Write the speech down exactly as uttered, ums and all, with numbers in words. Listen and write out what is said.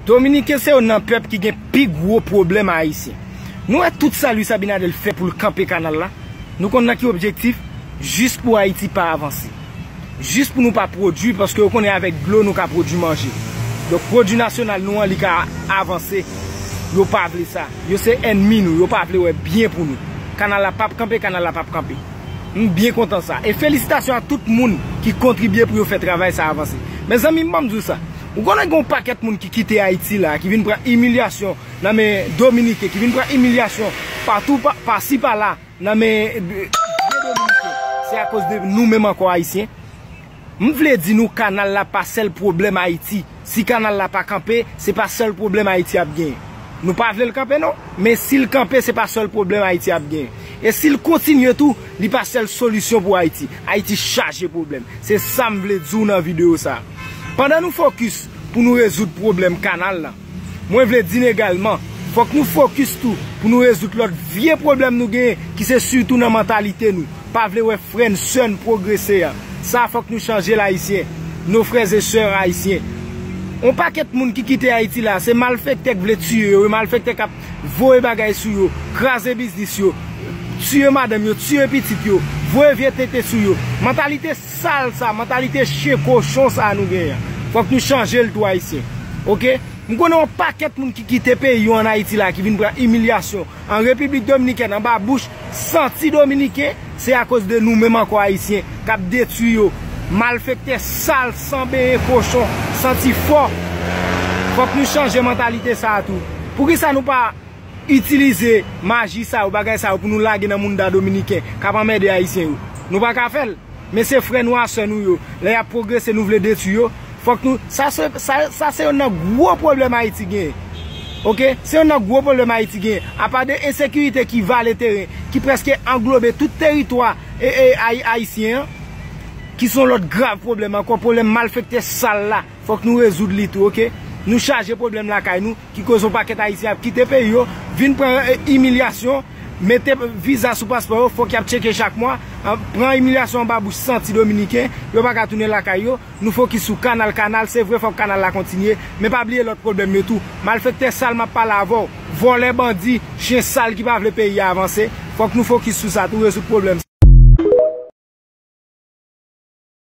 Dominiken se youn nan pèp ki gen pi gwo pwoblèm a Ayisyen. Nou wè tout sa Luis Abinader fè pou l kanpe kanal la. Nou konn nan ki objektif? Jis pou Ayiti pa avanse. Jis pou nou pa pwodui, paske yo konnen avèk dlo nou ka pwodui manje. Donk, pwodui nasyonal nou an, li ka avanse. Yo pa vle sa. Yo se ènmi nou. Yo pa vle wè byen pou nou. Kanal la p ap kanpe, kanal la p ap kanpe. M byen kontan sa. E felisitasyon a tout moun ki kontribye pou yo fè travay sa avanse. Mezanmi, m ban m di w sa. Ou konnen gen yon pakèt moun ki kite Ayiti la, ki vin pran imilyasyon nan men Dominiken, ki vin pran imilyasyon patou, pa, pasi, pala, nan men de, de Dominiken. Se akoz de nou menm ankò Ayisyen. M vle di nou, kanal la pa sèl pwoblèm Ayiti. Si kanal la pa kanpe, se pa sèl pwoblèm Ayiti ap genyen. Nou pa vle l kanpe non, men si l kanpe, se pa sèl pwoblèm Ayiti ap genyen. E si l kontinye tou, li pa sèl solisyon pou Ayiti. Ayiti chaje pwoblèm. Se sa m vle di w nan videyo sa. Pandan nou fokis pou nou rezoud pwoblèm kanal la, mwen vle di n egalman, fòk nou fokis tou pou nou rezoud lòt vye pwoblèm nou genyen, ki se sitou nan mantalite nou. Pa vle wè frè n, sè n pwogrese a. Sa fòk nou chanje l, Ayisyen. Nos frères et sœurs haïtiens. On pakèt moun ki kite Ayiti la, se malfektè k vle tiye yo, malfektè k ap voye bagay sou yo, kraze biznis yo, tiye madanm yo, tiye pitit yo, voye vye tete sou yo. Mantalite sal sa, mantalite chen kochon sa nou genyen an. Fòk nou chanje l tou, Ayisyen. Oke? M konnen yon pakèt moun ki kite peyi yo ann Ayiti la, ki vin pran imilyasyon an Repiblik Dominikèn, anba bouch santi dominiken, se akoz de nou menm ankò Ayisyen k ap detwi yo. Malfektè sal, san benyen, kochon, santi fò. Fòk nou chanje mantalite sa a tou. Poukisa nou pa itilize maji sa yo, bagay sa yo pou nou lage nan mounda dominiken k ap anmède Ayisyen yo? Nou pa ka fè l. Men se frè nou a sè nou yo. Lè y ap pwogrese, nou vle detwi yo. Fòk nou, sa se, sa, sa se youn nan gwo pwoblèm Ayiti genyen. Oke? Se youn nan gwo pwoblèm Ayiti genyen. Apa de ensekirite ki vale teren, ki prèske anglobe tout teritwa e, e, ay-, ayisyen an, ki se yon lòt grav pwoblèm ankò, pwoblèm malfektè sal la. Fòk nou rezoud li tou, oke? Nou chaje pwoblèm lakay nou, ki koz yon pakèt Ayisyen ap kite peyi yo, vin pran, e, imilyasyon, mete viza sou paspò yo, fòk y ap tcheke chak mwa, an, pran imilyasyon anba bouch santi dominiken, yo pa ka tounen lakay yo. Nou fokis sou kanal, kanal, se vre fòk kanal la kontinye, men pa bliye lòt pwoblèm yo tou. Malfektè sal m ap pale avè w, vòlè, bandi, chen sal ki pa vle peyi a avanse, fòk nou fokis sou sa tou, rezoud pwoblèm sa.